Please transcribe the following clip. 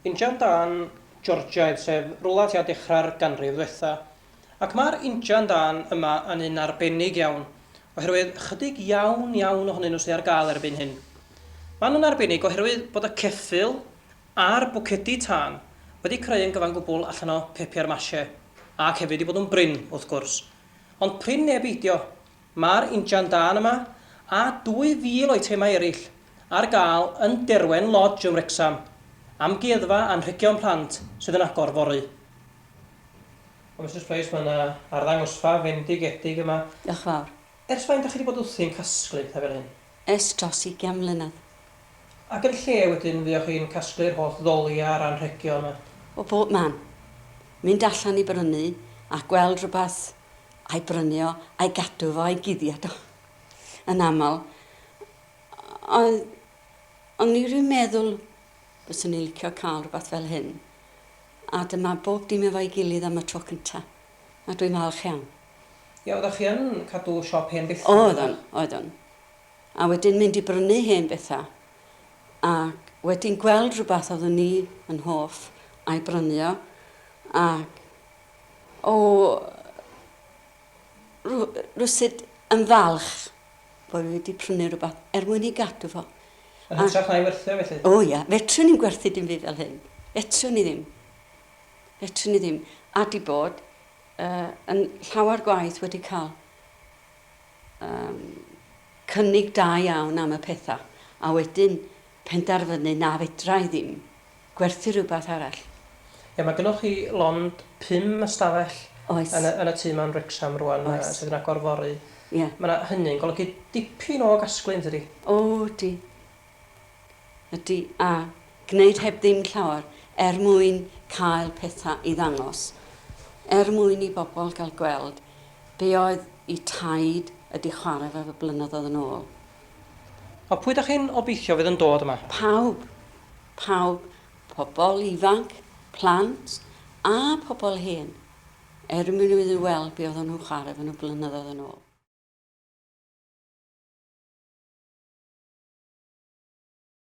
Injan dân Georgiaidd, sef rwla tua dechrau'r ganrif ddwetha. Ac mae'r injan dân yma yn un arbennig iawn, oherwydd ychydig iawn iawn ohonyn nhw sydd ar gael erbyn hyn. Maen nhw'n arbennig oherwydd bod y ceffyl a'r bwcedi tân wedi creu yn gyfan gwbl allan o papier mache, ac hefyd eu bod nhw'n brin, wrth gwrs. Ond prin neu beidio, Mae'r injan dân yma, a 2,000 o eitemau eraill, ar gael yn Derwen Lodge yn Wrecsam, amgueddfa anrhegion plant sydd yn agor fory. Wel, Misus Price, mae yna arddangosfa fendigedig yma. Diolch yn fawr. Ers faint dach chi wedi bod wrthi'n casglu pethau fel hyn? Ers dros ugian mlynedd. Ac yn lle wedyn fuoch chi'n casglu'r holl ddoliau a'r anrhegion yma? O bob man. Mynd allan i brynu a gweld rhywbeth a'i brynu o, a'i gadw fo, a'i guddiad o. Yn aml. Oedd, o'n i rhyw meddwl fyswn i'n licio cael rhywbeth fel hyn. A dyma bob dim efo'i gilydd am y tro cynta. A dwi'n falch iawn. Ie, oeddech chi yn cadw siop hen bethau? Oeddwn, oeddwn. A wedyn mynd i brynu hen bethau. Ac wedyn gweld rhywbeth oeddwn i yn hoff a'i brynu o. Ac o rywsut yn falch bod fi wedi prynu rhywbeth er mwyn ei gadw fo. Yn hytrach na'i werthu o felly? O ia, fedrwn i'm gwerthu dim byd fel hyn. Fedrwn i ddim. Fedrwn i ddim. A di bod uh, yn llawer gwaith wedi cael um, cynnig da iawn am y pethau, a wedyn penderfynu na fedra i ddim gwerthu rhywbeth arall. Ie, mae gynnoch chi lond pum ystafell Oes. yn y yn y tŷ 'ma yn Wrecsam rŵan... Oes. ...sydd yn agor fory. Ie. Ma' 'na hynny'n golygu dipyn o gasglu yntydi? O, ydi. Ydi, a gneud heb ddim llawer er mwyn cael petha i ddangos, er mwyn i bobl gael gweld be oedd 'u taid ydi chwarae fo efo blynyddoedd yn ôl. A pwy dach chi'n obeithio fydd yn dod yma? Pawb. Pawb. Pobl ifanc, plant, a pobl hen. Er mwyn iddyn nhw weld be oedden nhw'n chwarae efo nhw blynyddoedd yn ôl.